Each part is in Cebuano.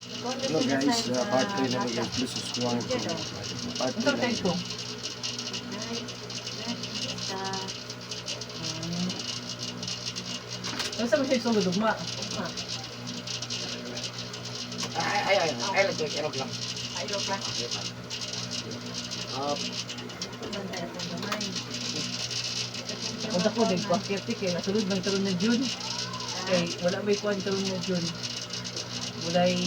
Hello guys, part 3 na guys. Please subscribe to part Unsa 3 type na. ko? Unsa man siya sugod ugma? Ay, ay, ay, ay, ay, ay, lang. Ah, Kung ako din ko kay nasulod lang karon na June. Kay wala may kuan karon na June. Walay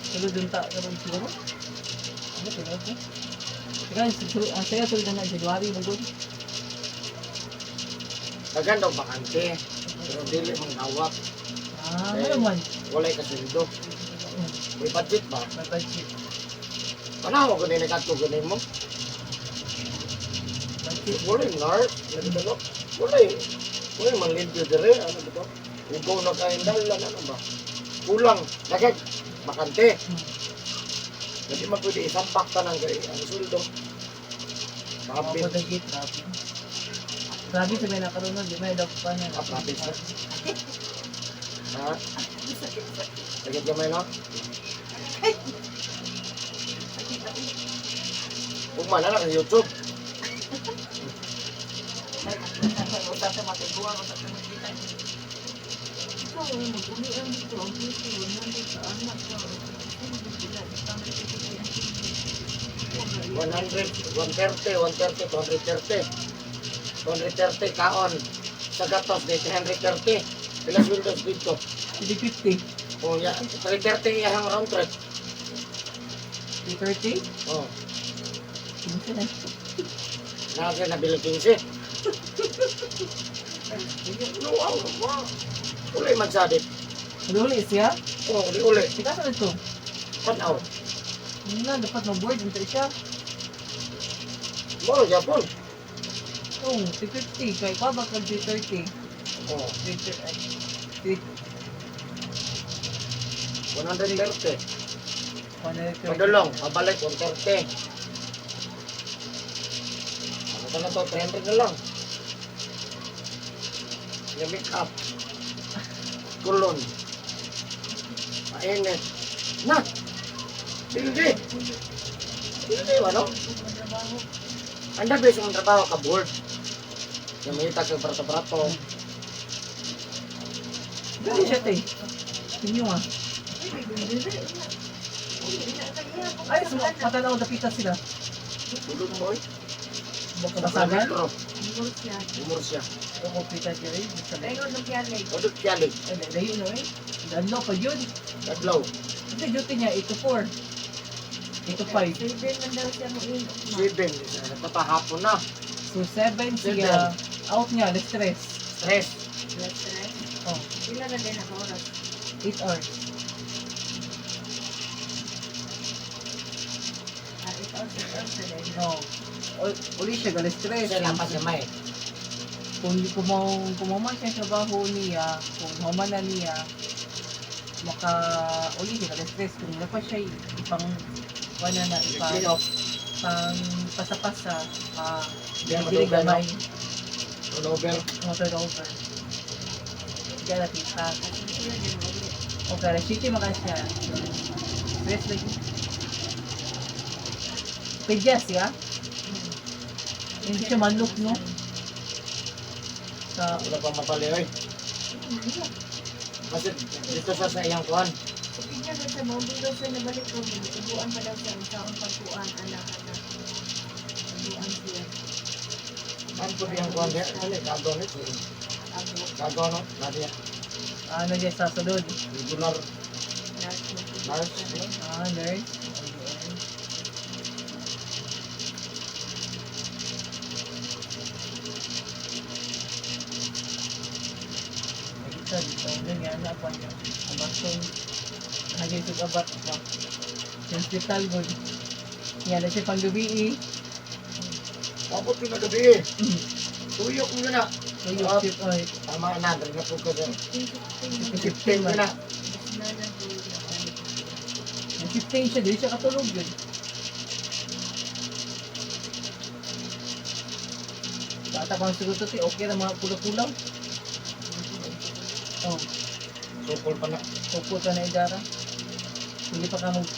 sulod unta karon siguro. Ano kay ko? Teka, ang saya sulod na na January man gud. Dagan daw bakante. Pero dili mang dawat. Ah, Eh. ano man. Walay kasuldo. May budget ba? May budget. Panaw ko nila kadto gani mo. Budget. Walay nurse, nagdalo. Walay. Walay man limpyo dire, ano ba to? Ugaw na kaindal ano ba? Kulang, dagag bakante. Hindi man pwede isampak tanan kay ang suldo. Ako Sabi, dagit, grabe. Grabe sa may nakaroon nun, di ba? Daw pa na. Ah, grabe siya. Ha? Dagag gamay no? Ugma na lang sa YouTube. 100, 130, 130, 230. 230 kaon. Sa gatos, di 330. Pila sweldo dito? 350. Oh, ya, 330 iyang round trip. 330? Oh, Kinsa na. nasa nabili 15. No, wow, wow. Uli man sa dit. Uli siya? Oh, uli uli. Sige sa ito. Panaw. Yun na, dapat ma-board unta siya. Moro Japon. Oh, 350. Kay pa ba kag 330? Oh, 330. Ay, 3 130. 130. Padulong, pabalik 130. Ano ba na to? 300 na lang. Yung make up. Kulon. Mainit. Na! Hindi! Hindi, ano? Ang dabi sa mong trabaho ka board. Yung may itag sa brato-brato. Dali siya te. Inyo ah. Ay, patanaw dapita sila. Tulog mo eh. Baka basagan. Metro. Umur siya. O pita diri sa Udot kiyalig. Ay, layo na eh. Danlo pa yun. Tadlaw. Ito duty niya, 8 to 4. 8 to 5. 7. Napahapon na. So 7 siya. Out niya, less stress. Stress. Oh, 8 hours. No. Uli siya, galas stress. Kasi lampas siya may. Kung human siya sa trabaho niya, kung human na niya, maka uli siya galas stress. Kung wala pa siya ipang wala na ipa Clean off. pang pasa-pasa pa Hindi na dili madugay, no? gamay Turnover. mo turnover. Diyan na kita. Okay, alas 7 maka siya. Stress lagi. Pedya siya. Hindi siya manlook, no? Sa Wala pa mapali, oy. Kasi dito sa iyang kuan. Kan po iyang kuan diya. Ano gagaw ni? Gagaw no? Nadiya. Ano niya sa sulod. Regular nurse. No? Ah, nurse. Dito, dito. Ganyan, na po niya. Ang basong. Hagay sa kabat pa. Sa hospital, good. Yan na siya panggabi eh. Abot ko na gabi eh. Tuyok mo na. So, yung shift, ay, Tama na, dali na po ka sir. shifting 15 na. Yung shifting siya, di siya katulog yun. Bata pa siguro to, te, okay na mga pula-pulaw. Oh, Sukol pa na. upo ka na idara. Pwede pa ka mag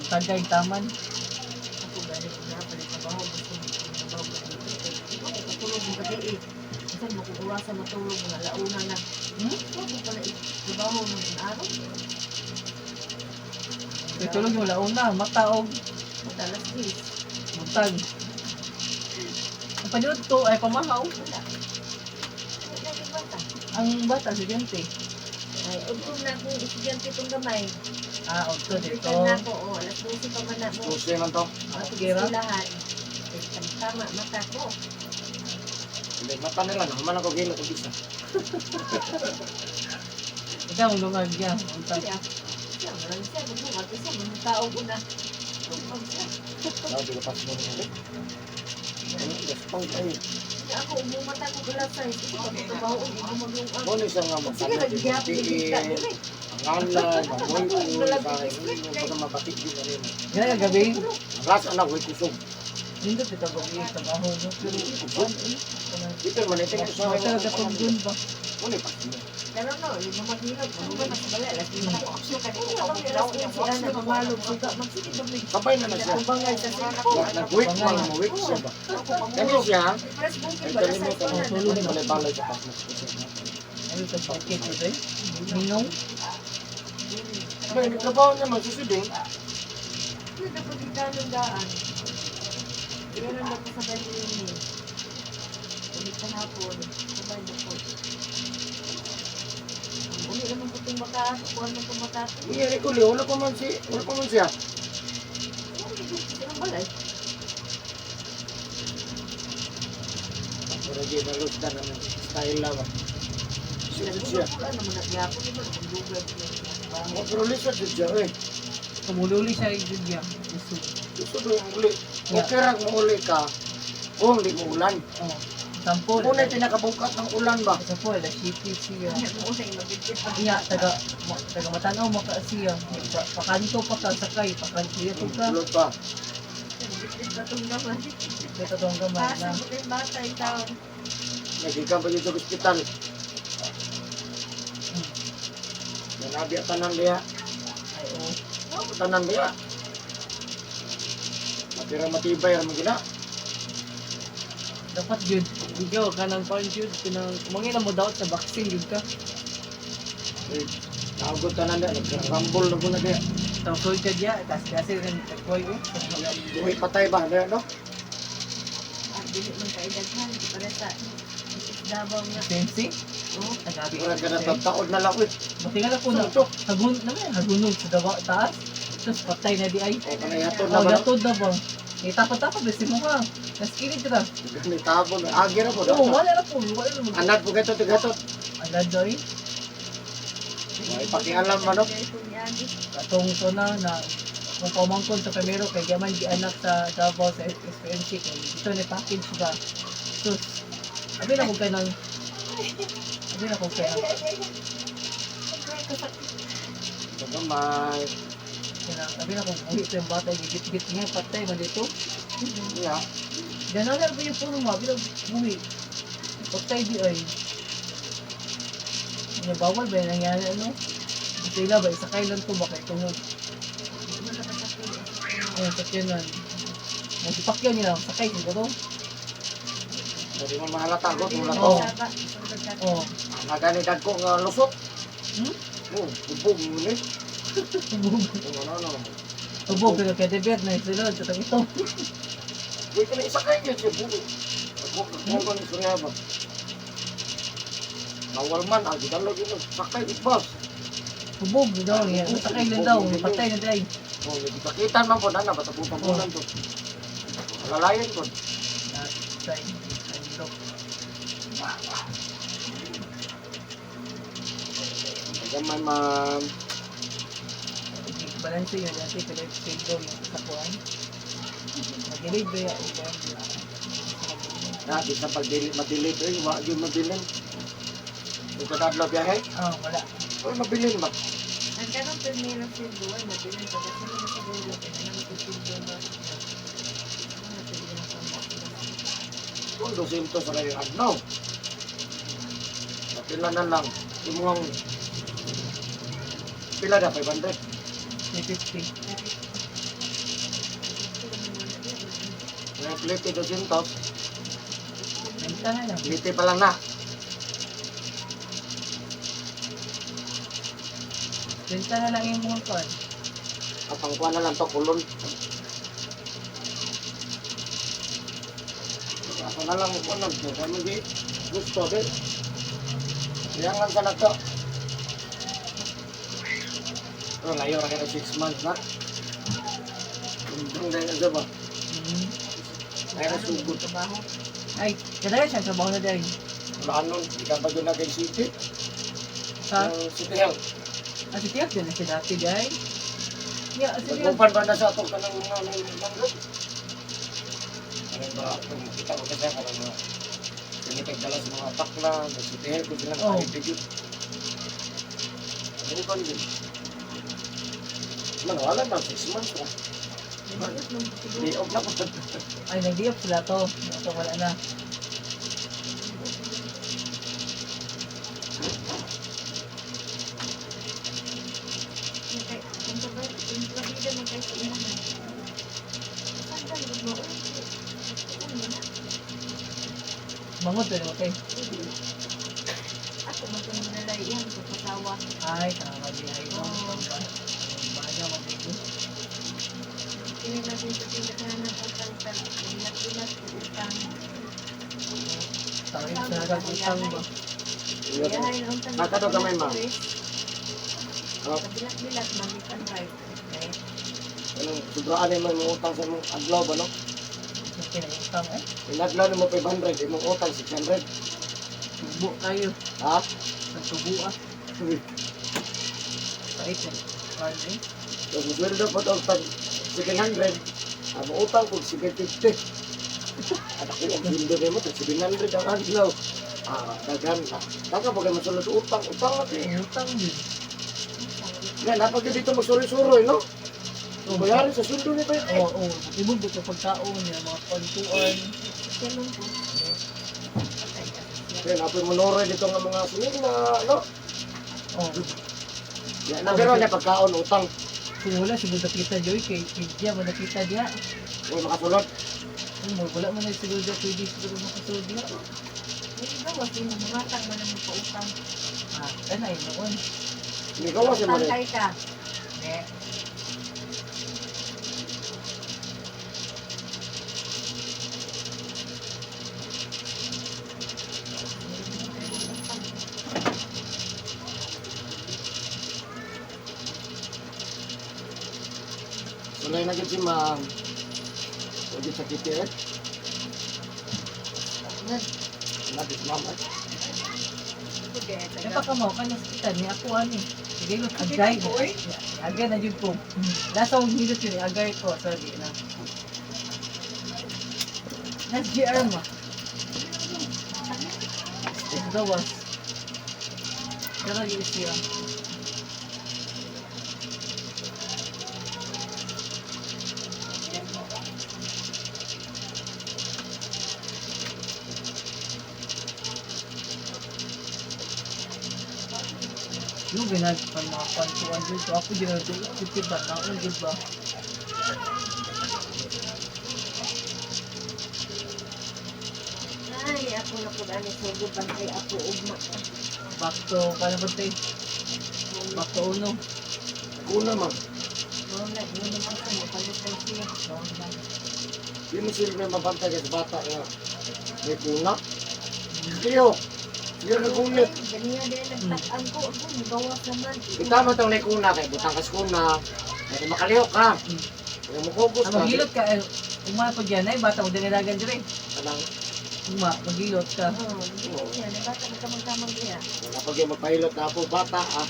tagay taman. Ako gani ko na palit trabaho gusto mo trabaho ba dito. Ako katulog ng gabi eh. Minsan makukuha sa matulog mga launa na. Hmm? Ako pala eh, trabaho ng araw. Kaya tulog yung launa, mataog, Alas 10. buntag. Ang paniod to ay pamahaw. Wala. Wala yung bata. Ang bata, estudyante. Ay, udto na akong estudyante itong gamay. Ah, odto dito. Return na ako, oh, alas 12 pa man na mo. Tuesday man to. Sige ra. Eskwelahan. Eh, tama, mata ko. Hindi, mata nila. Naman ako gila kung isa. Ikaw ang lungag niya. Buntag. Siya, siya, maraming siya, magbungat siya, mga tao ko na. Tugmag siya. Sabi ko, pas mo na. Ano, gaspang kayo. Kaya ako, umumata ko glass size. Ito pa, trabaho, hindi ko maglungag. Mo ni siya nga Sige, magkano nagyapon, din nagigita, dire. ang nganlan, ang moy ko, sa mabati din na rin. Yan ang gabi. Ang ras anak, way kusog. Nindot ito gabi trabaho no. Pero Kusog. Dito man ito sa Mata ka tug dun ba? Mo ni pas mo. Pero no, yung mga maghilog, ano ba nasa alas 10 na. Mamalog, suga, magsige ba may Sabay na na siya. bangay sa cellphone. Nag-week man mo week siya ba. Kani siya, Press booking ay ba? kalimutan Nasa mo. na. Mo ni balay-balay sa pas mo. Ano sa sakit ko day? Minong. May nagtrabaho niya man susiding. Hindi na pagkita ng daan. Yan ang dapat sa kanya eh. Ulit kahapon. Sabay na po. Uli naman po itong baka. Kuhan man itong baka. Iya ko wala pa man si, wala pa man siya. Sinong balay? Pero di na lose na naman style lang ba. Siya siya. Wala naman nagyapon. Di ba kung lugar? Mo pero lisa siya eh. Tumululi siya yung niya. Gusto. Gusto do yung uli. Okay ra kung uli ka. Kung di mo ulan. Oh. Sampo. Una pinakabukat ng ulan ba? Sampo la shipi siya. Ano mo mabigit pa. Iya taga taga matanaw maka siya. Pakanto pa ka sakay, pakanto yato ka. Ulot pa. Mabigit pa itong gamay. Dito tong gamay Asa na. mo kayong bata yung taon. Nagikan pa yun sa ospital. Nanabi at tanan diya. Ay oh. Tanan diya. Matira matibay ra man gina. Dapat yun. Ikaw ka ng pan yun. Pinang mangina mo daw sa vaccine yun ka. Eh, Naugod tanan diya. Nagrambol na po na diya. Tawag ka diya. Tapos kasi rin nagkoy eh. Buhay patay ba diya no? Ah, dili man kaedadhan. Para sa Davao nga. SMC? Oh. Nagabi. Mura ka na taod na lang uy. Matingal ako na. Ito. Hagun naman. Hagunog sa dawa taas. Tapos patay na di ay. O kanay hatod na Oh, ba? datod na ba? Eh, tapat-tapat ba si mukha? Nas kilid ra. Gani tabon. Agi ra po. Oo, wala na po. Wala na mag- Anad po kayo tigatot. Alad daw eh. May pakialam man no. Katong to na na kung pamangkon sa primero kay yaman gi anak sa Davao sa SPMC kay ito ni package ba. Sus. Abi na kung kay nang abi na kung kay Gamay. kanang abi na kung buhi sa bata gigit-git nga patay man dito. Yeah. Ganun na ba yung puno mo abi na buhi. Patay di ay. Ano bawal ba yung nangyari ano? Sila ba isakay lang to ba kay tungod ay sakyanan. Nagpakyaw niya sakay siguro. Hindi mo mahalata ko wala to. Oo. Oh. Nagani dagko nga lusot. Hmm? Oh, bubog mo ni. Tubog. Ano ano. Tubog pero kay Debert na sila sa ito. Uy, kana isa kay gyud siya bugo. Ako ko ni Surya ba. Nawal man ang gidalo gyud sakay og bus. Tubog daw niya. Sakay lang daw, patay na day. Oh, nagpakitan man po na na basta po pamulan to. Alalayan ko. Natay. Andok. Gamay ma'am. Balanse yun dati kaya sendo yung sakuan. Mag-delay ba yan? Na di sa pagdili madili oy, wa gyud mabilin. Ito kadadlaw biyahe. Ah, wala. Oy, mabilin ba? Ang kanong primero sa buwan, mabilin pa kasi na sa dulo, kaya na matutundo na. Kung 200 sa kayo adlaw. Pila na lang. Imong pila na 500. 350. Mga plate 200. Benta na lang. Plate pa lang na. Benta na lang yung mga kuan. Kapangkuan na lang to, kulon. Ako na lang ko nag kami di gusto din. Kaya sa na to. Pero layo ra kay 6 months na. Undang dahil na ba? Hmm. Ay na sugod. Trabaho. Ay, kadaya siya trabaho na dahil. Wala nun, di ka pa doon na kay City. Sa, Ang City Health. ah, si Tiyak din na siya dati dahil. Ya, si Tiyak. Nag-upan ba na sa ato ka ng mga mga? Ano ba, kung kita ko kasi ako ng mga pinitagdala sa mga takla, sa City Health, kung sila Oh. nakahigit yun. Ano ba yun? Man, wala na, 6 months na. Day off na po. Ay, nag-diop sila to. Ito, wala na. Mangot na naman kay. Ako man itong nalay yan, kapasawa. Ay, tama di ay. No. Oo. Baga mabigo. Kini natin sa tindahan ng utang sa bilat-bilat utang. Tawin sa nagag-utang ba? Iyahay na utang. Nakado gamay, ma'am. Oh. Sa bilat-bilat, magit ang right. Eh, Anong sobraan yung mga utang sa imong adlaw ba, no? okay na utang eh. Yung adlaw nimo 500, imong utang 600. Tubo kayo. Ha? Nagtubo ah. Pait eh. Card eh. Tapos masweldo po ito tag 700. Ang utang ko 750. At ako ang sweldo nimo tag 700 ang adlaw. Ah, daghan na. Daga pa kayo masulod utang, utang na kayo. Utang din. Nga, napag dito magsuroy-suroy, no? Oo. Bayari sa sweldo ni ba Oo, oo. Ibog dito pagkaon niya, mga kwantuan. Salon po. Patay ka. Kaya napoy monore dito nga mga sinigna, no? Oo. Ya, na pero na pagkaon utang, Kung wala, siguro nakita Joy, kay kay Dia, mo nakita diya. way makasulod. Ay, wala man na siguro diya, pwede siguro makasulod diya. May gawas yung mga man ang pautang. Ah, kanay noon. Hindi ka wasi mo rin. Pantay ka. Ne. Sulay na gid si ma'am. Pwede sa KTF. Napit ma'am. Eh. Kaya pa ka mo, kanya sa ni ako ani. Sige, look, agay. Agay na jud ko. Nasa akong hilot yun, eh, agay ko. Sorry na. Nas GR mo. Gawas. Pero yung siya. Yung ginag pa mga kwantuan dito. Ako din na ito. Ba? Naon, di ba? Ay, ako na po ani sugod bantay ako ugma. Back to, paano ba ito? Back to uno. Kuna ma'am. Mao na yun naman ko mapalit na siya. Di mo sila may mabantay sa bata nga. May kuna. Iyo. Sige ka kunit. Ganiya din nagtak-an ko ako gawas naman. Itama tong may kuna kay butang kas kuna. Kay makalihok ka. Kay mukugos Ah, ka. maghilot ka. Eh, Uma po dyan ay, bata mo dinilagan dyan eh. Kanang Uma, maghilot ka. Oo, niya nabata ka kamang diha. wala pa gyud magpahilot na ako bata ah.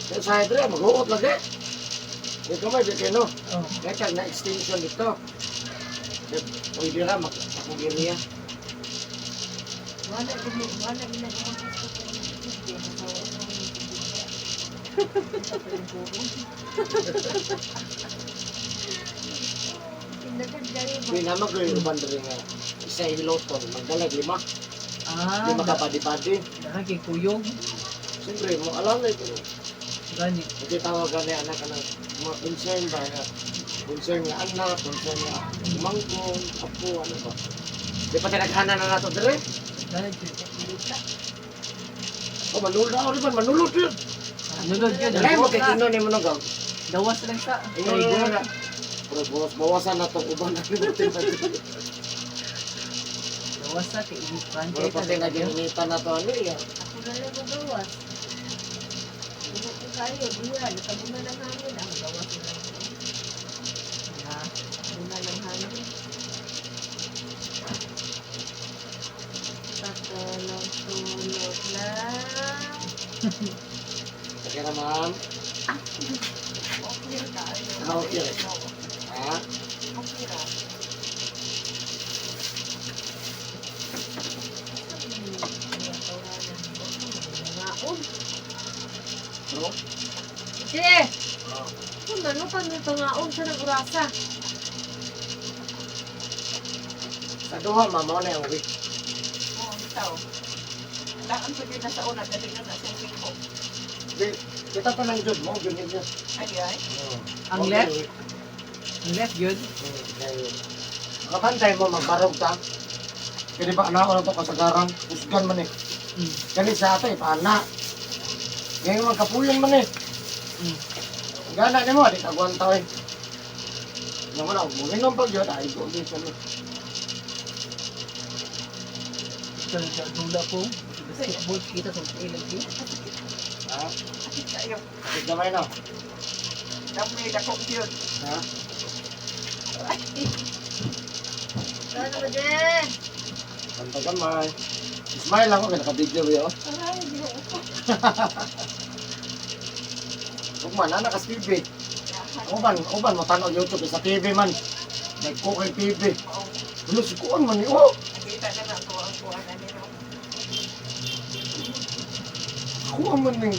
Kaya sa hydra maghuot lagi. Kay kamay di kay no. Oh. Kaya kag na extension dito. Pwede ra mak ako giriya. Wala gid wala gid na ko Di na mag uban diri nga isa hiloton magdalag lima. Ah, Di makapadi-padi. Dahil kay kuyog. Siyempre mo alam na ito. Gani. Kasi tawag gani anak ka ng mga concern ba nga concern nga anak, concern nga mangkong, apo, ano ba. Di pa tinaghanan na nato dire. Gani jud. O manulod ako rin man, manulod yun. Nulod yun. Dahil mo kay Kino ni mo nung Dawas lang sa. Ingon mo na. Pero bawas, bawasan na itong uban na Dawas sa kay ipan Pero pati na gininitan na to ano iya. Ako na lang magawas. Hindi ko kayo, diya. Nakabunga ng hangin. Ang gawas na lang. Ha. Bunga ng hangin. Patulog-tulog lang. Sige na, ma'am. Okay ra kaayo. Ah, okay ra. Ha? Okay ra. Ngaon. No? Che! Kung ano pa may pangaon sa nag-urasa. Sa duha, ma'am, mao na yung week. Oo, bitaw. Daan po yun na sa una, dali na na sa week ko. Di, kita pa ng jud mo, jud ninyo. Ay, ay. Ang left? Ang left yun. Makabantay mo, magbarog ta. Kaya di ba, anak ko na to kasagaran, usgan man eh. Kani sa ato, ipaana. Ngayon magkapuyon man eh. Gana ni mo, di kagwanta eh. Nga mo na, muminom pag yun, ay, go din siya. Ito na dula ko. Basketball kita sa lagi. Ha? Sakit kayo. Sakit gamay na. Dami, dako yun. Ha? Ano ba din? Banta gamay. Smile lang ako, kaya naka-video yun. Ay, Ginoo ko. Ug man, anak sa TV. Uban, uban, mo tanaw YouTube sa TV man. Nagko kay TV. Oo. Ano si kuan man ni oh. Nakita na nga ako ang kuwan na nino. Kuan man ning